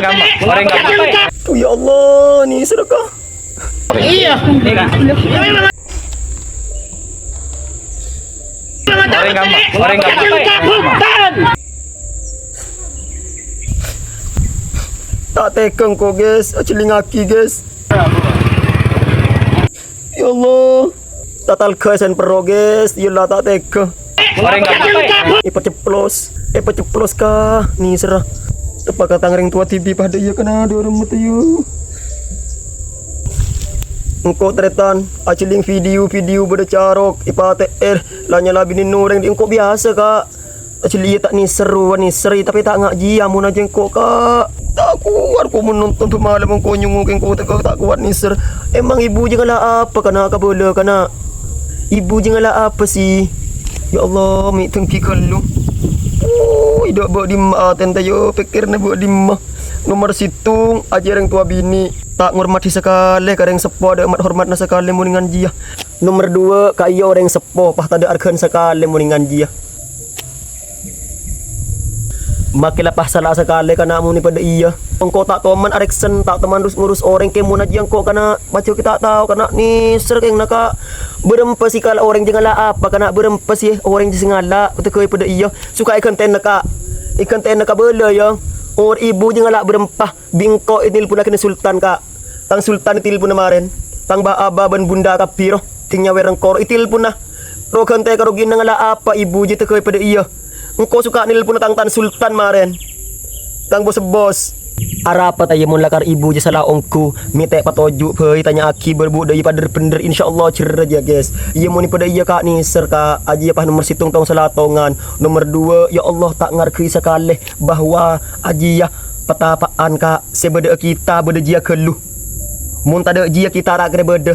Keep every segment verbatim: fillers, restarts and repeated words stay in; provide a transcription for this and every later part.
Kamma, orèng kamma. Duh, ya Allah, nèser, Kak. Iyâ. Orèng kamma, orèng kamma. Ta' tèghâ engko', guys. Ajhelingaghi, guys. Ya Allah. Tatal gas sèn perro, guys. Ya Allah, ta' tèghâ. Orèng kamma. Èpaceplos. Èpaceplos, Kak. Nèserra. Teppa' ka tang rèng towa dhibi' padâ iyâ kana dhâremma, iyâ. Engko' tarètan, ajhelling video-video bâdâ carok, èpatè'èr, la nyala binèna orèng, engko' biyasa, Kak. Ajhelling iyâ ta' nèser, rowa nèser, tapè ta' ngajhi, ampon ajâ engko', Kak. Ta' kowat ko' mon nonton bâ' malem engko' nyongngo' engko' ta', ta' kowat nèser. Emang ibu jâ ngala' apa, kana', kabâlâ, kana'? Ibu jâ ngala' apa, sih? Ya Allah, mè' denggi ghâllu. Wuy, dâ' bâ' dimma atèna, yâ, pèkkèrra bâ' dimma. Nomer sèttong, ajiyâ rèng towa binè'. Ta' ngormadhi sakalè ka rèng seppo, adâ' hormat-hormatna sakalè mon èngan jiyâ. Nomer duwâ', ka iyâ orèng seppo, pas tadâ' arghâna sakalè mon èngan jiyâ. Makkè la pas sala sakalè kana' mon è padâ iyâ. Engko' ta' toman arèksan, ta' toman rus-ngurus orèng kèmonna jiyâ engko' kana' pajhâ ghi' ta' tao kana' nèser kèng naka'. Bârâmpa sè kala orèng jâ ngala' apa kana' bârâmpa sè orèng jâ sè ngala' tèghâ è padâ iyâ. Soka èghântè'ana ka', èghântè'ana kabâlâ yâ. Or ibu jâ ngala' bârâmpa. Bi' engko' ètilponna kènè Sultan, Ka'. Tang Sultan ètilponna marèn. Tang ba-, aba bân bunda kabbhi ro, dhing nyawèr engko' ro ètilponna. Ro ghântè karogiyanna ngala' apa ibu jâ tèghâ è padâ iyâ. Engko' soka nèlponna tang Tan Sultan marèn. Tang bos-bos. Arapa ta' iyâ mon lakar ibu jâ sala ongghu, mètè' patoju' bhâi tanya'aghi bâr-, bu-, dâ' iyâ padâr-bhendher, insyaallah jârrâ jâ, guys. Iyâ mon è padâ iyâ, Ka', nèser, Ka'. Ajiyâ pas nomer sèttong tong-salatongan. Nomer duwâ', ya Allah, ta' ngarghâi sakalè bahwa ajiyâ patapa'an, Ka'. Sè bâdâ'â kita bâdâ jiyâ ghâllu. Mon tadâ' jiyâ kita ta' kèra bâdâ.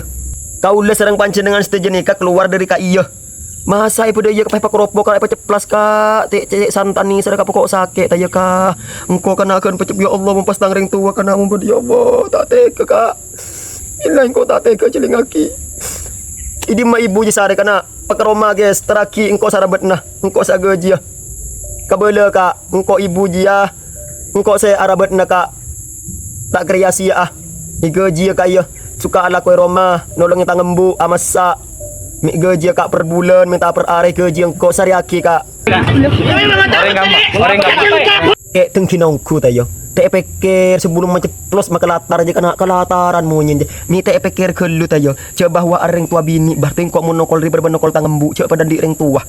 Kaulâ sareng panjhennengngan sadhâjâ nèka kalowar dâri ka'iyâ. Masa è padâ iyâ ka-, èpakaropok, Ka', èpaceplas, Ka'. Tè', cè', santan nèser, Ka', poko' sakè' ta' iyâ, Ka'. Engko' kana' ghân pecep, ya Allah, mon pas tang rèng towa kana' mon bâdâ, ya Allah, ta' tèghâ, Ka'. Ella engko' ta' tèghâ jâlingngaghi. È dimma ibu jâ sarè kana'? Pakaroma, guys, terraghi engko' sè arabâtna, engko' sè aghâjiyâ. Kabâlâ, Ka', engko' ibu jiyâ, engko' sè arabâtna, Ka'. Ta' kèra sia-siya'a. Èghâjiyâ, Ka', iyâ. Soka alako è roma, nolongè tang embu', amassa'. Mè' ghâjiyâ, Ka', per bulân, mènta per arè ghâjiyâ engko' sarèyaghi, Ka'. Orèng kamma, orèng kamma. Kè' dengghina ongghu, ta' iyâ. Ta' èpèkkèr sabellunna maceplos makalatar jâ kana' kalataran monyèn jâ. Mè' ta' èpèkkèr ghâllu, ta' iyâ. Jâ' bahwa arèng towa binè', berarti engko' mon nokol rè bârâmpa nokol tang embu', jâ' padâ andi' rèng towa.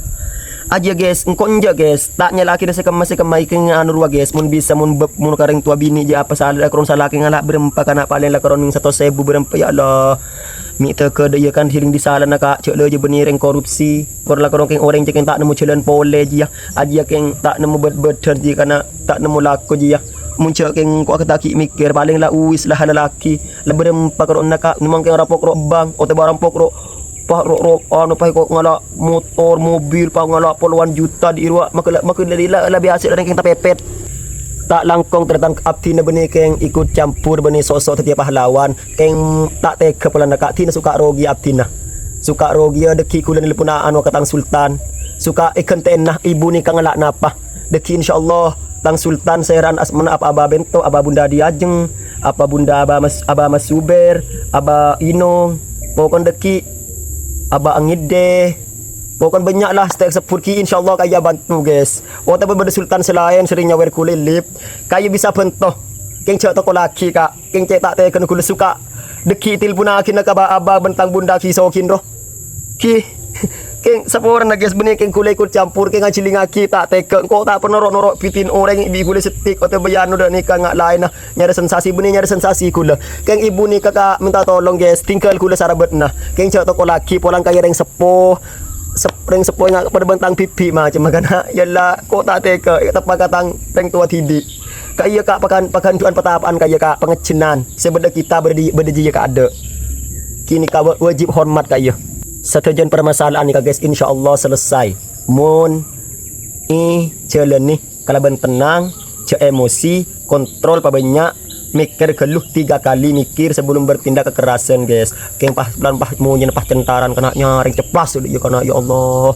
Ajiyâ, guys, engko' enjâ', guys. Ta' nyala'aghi sè kemma, sè kemma, kèng anu rowa, guys. Mon bisa, mon bâb-, mon ka rèng towa binè', jâ' apa sala, la kèron sala kèng ngala' bârâmpa kana' palèng la kèron satos èbu bârâmpa, ya Allah. Mè' tèghâ dâ' iyâ kan, dhâling dhi' salana, Ka', jâ' la jâ bânnè rèng korupsi. Kor la kèron kèng orèng jâ' kèng ta' nemmo jhâlân polè jiyâ. Ajiyâ kèng ta' nemmo bâd-, bâdân jiyâ kana' ta' nemmo lako jiyâ. Mon jâ' kèng ko' akata ghi' mèkkèr, palèng la uwis la halallaghi. La bârâmpa kèron, Ka', nemmo kèng rampok ro' bank, otabâ rampok ro', pa-, ro', ro', anu, pa-, ko' ngala' motor, mobil, pa-, ngala' polowan juta dhi' rowa, makkè la, makkè la, la, la biyasa la kèng tapèpèt. Ta' langkong tarètan abdhina bânnè kèng ikut campur bânnè sok-sok dhâddhiyâ pahlawan. Kèng ta' tèghâ polana, Ka', dhina soka rogi abdhina. Soka rogi, ya, dâggi' ghulâ nèlpon anu ka tang Sultan. Soka èghântè'ana ibu nèka ngala' napa. Dâggi', insyaallah, tang Sultan sèran asmana apa Aba Bento, Aba Bunda Diajeng, apa Bunda Aba Mas, Aba Mas Suber, Aba Inong, pokon dâggi' Aba Angèdè. Pokon bânnya' la, sè ta' èsebbhut ghi', insyaallah, ka'iyâ bhânto, guys. Otabâ bâdâ Sultan sè laèn sè rèng nyawèr ghulâ lip, ka'iyâ bisa bhânto. Kèng jâ' tokollaghi, Ka'. Kèng cè' ta' tèghâna ghulâ soka. Dâggi' tèlponnaghina ka ba-, aba bân tang bunda ghi' soghin ro. Ghi. Kèng saporana, guys, bânnè kèng ghulâ ikut campur, kèng ajhâlingngaghi ta' tèghâ. Engko' ta' pernah ro'-noro' bhâdhân orèng bi' ghulâ sèttè' otabâ yâ anu dâ' nèka nga' laènna. Nyarè sensasi, bânnè nyarè sensasi ghulâ. Kèng ibu nèka, Ka', mènta tolong, guys, tinggal ghulâ sarabâtna. Kèng jâ' tokollaghi polang ka'iyâ rèng seppo. Sep-, rèng seppo nga' padâ bân tang bhibbhi' macemma kana'. Yâ la, ko' ta' tèghâ, teppa' ka tang rèng towa dhibi'. Ka'iyâ, Ka', pakan-, pakandhu'ân patapa'an ka'iyâ, Ka', pangajhânan. Sè bâdâ kita bâdâ dhi-, bâdâ jiyâ ka'dâ'. Kènè ka wa-, wajib hormat ka'iyâ. Sadhâjâna parmasala'an nèka, guys, insyaallah selesai. Mon èjhâlâni kalabân tennang, jâ' emosi, kontrol pabânnya', mèkkèr ghâllu tiga kali mèkkèr sebelum bertindak kekerasan, guys. Kèng pas, lan pas monyèna pas cèntaran kana' nyarèng ceplas, ya kana', ya Allah.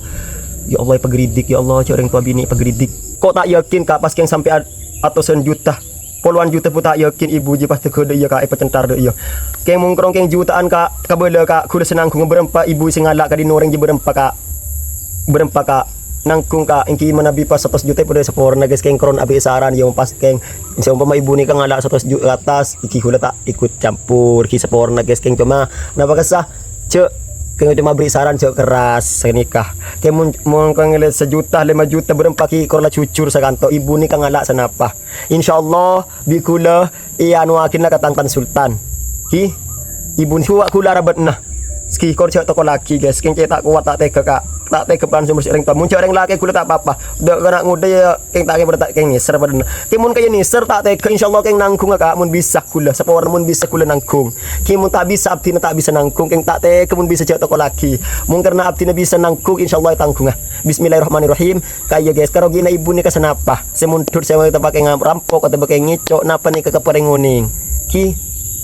Ya Allah, èpagridik, ya Allah, jâ' rèng towa binè' èpagridik. Ko' ta' yakin, Ka', pas kèng sampè' at-, atosan juta. Polowan juta, Bu, ta' yakin ibu jiyâ pas tèghâ dâ' iyâ, Ka', èpacenthar dâ' iyâ. Kèng mon kèng jutaan, Ka', kabâlâ, Ka', ghulâ sè nangghung bârâmpa ibu sè ngala' ka dinna' orèng jiyâ bârâmpa, Ka'. Bârâmpa, Ka'. Nangghung, Ka', ènggi manabi pas satos juta padâ saporana, guys, kèng kèron abri' saran, yâ, pas kèng. Sè ompama ibu nèka ngala' satos juta ka attas, ènggi ghulâ ta' ikut campur, ènggi saporana, guys, kèng coma. Napa kassa? Jhâ', kèng coma abri' saran, jhâ' kerras, sanèka. Kèng mon, mon kèng lè sajuta, lèma juta, bârâmpa ghi' kèron la jujur sakanto, ibu nèka ngala' sanapa. Insyaallah, bi' ghulâ èanuwaghin la ka tang konsultan. Ghi, ibu nèka ghulâ arabâtna. Ghi, kèng jhâ' tokol aghi, guys. Kèng cè' ta' kowat, ta' tèghâ, Ka'. Ta' tèghâ pon sumber orèng towa. Mon jhâ' orèng lakè ghulâ ta' pa-apa. Dâ' kana' ngodâ yâ, kèng ta' kèbâ ta' kèng nèser padâna. Kèng mon kaya nèser ta' tèghâ, insyaallah kèng nangghung, Ka'. Mon bisa ghulâ, saporana mon bisa ghulâ nangghung. Kèng mon ta' bisa abdhina ta' bisa nangghung, kèng ta' tèghâ mon bisa jhâ' tokol aghi. Mon karna abdhina bisa nangghung, insyaallah ètangghunga. Bismillahirrahmanirrahim. Kaya, guys, karogiyanna ibu nèka sanapa? Sè mondhut, sè ta' pakè ngam-, rampok, otabâ pakè ngèco', napa nèka kaparèng onèng? Ghi,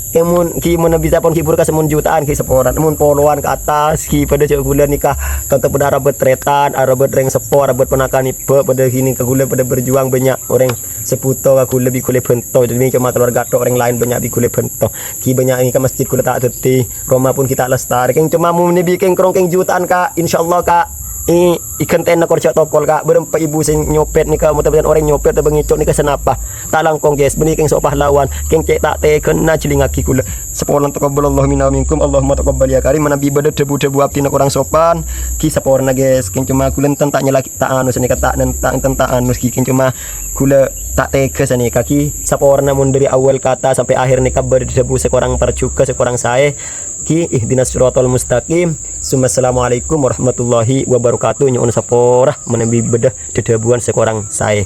kèng mon, ghi mon bisa pon ghibur ka sè mon jutaan, ghi saporana. Mon polowan ka attas, ghi padâ jhâ' ghulâ nèka. Tonto padâ arabât tarètan, arabât rèng seppo, arabât ponakan ibbâ, padâ ghi nèka ghulâ padâ berjuang bânnya' orèng sè bhuto ka ghulâ bi' ghulâ èbhânto. Dhâddhi coma keluarga tok, orèng laèn bânnya' bi' ghulâ èbhânto. Ghi bânnya' nèka masjid ghulâ ta' dhâddhi, roma pon ghi ta' lastarè. Kèng coma mon bi' kèng kèron kèng jutaan, Ka', insyaallah, Ka', è, èghântèna kèr jhâ' tokol, Ka'. Bârâmpa ibu sè nyopèt nèka, mon tabâ orèng nyopèt otabâ ngèco' nèka sanapa? Ta' langkong, guys, bânnè kèng so' pahlawan. Kèng cè' ta' tèghâna jhâlingaghi ghulâ. Saporana taqabbalallahu minna wa minkum, Allahumma taqabbal ya karim. Manabi bâdâ dhâbu-dhâbu abdhina kèron sopan, ghi saporana, guys. Kèng coma ghulâ enten ta' nyalagi, ta' anu sanèka, ta' nen-, ta' enten ta' anu ghi. Kèng coma ghulâ ta' tèghâ sanèka ghi. Saporana mon dâri awal kata sampè' akhèr nèka bâdâ dhâbu sè kèron parjhughâ, sè kèron saè. Ghi, ihdinas siratal mustaqim. Summa assalamualaikum warahmatullahi wabarakatuh. Nyo'on sapora manabi bâdâ dhâdhâbuwân sè kèron saè.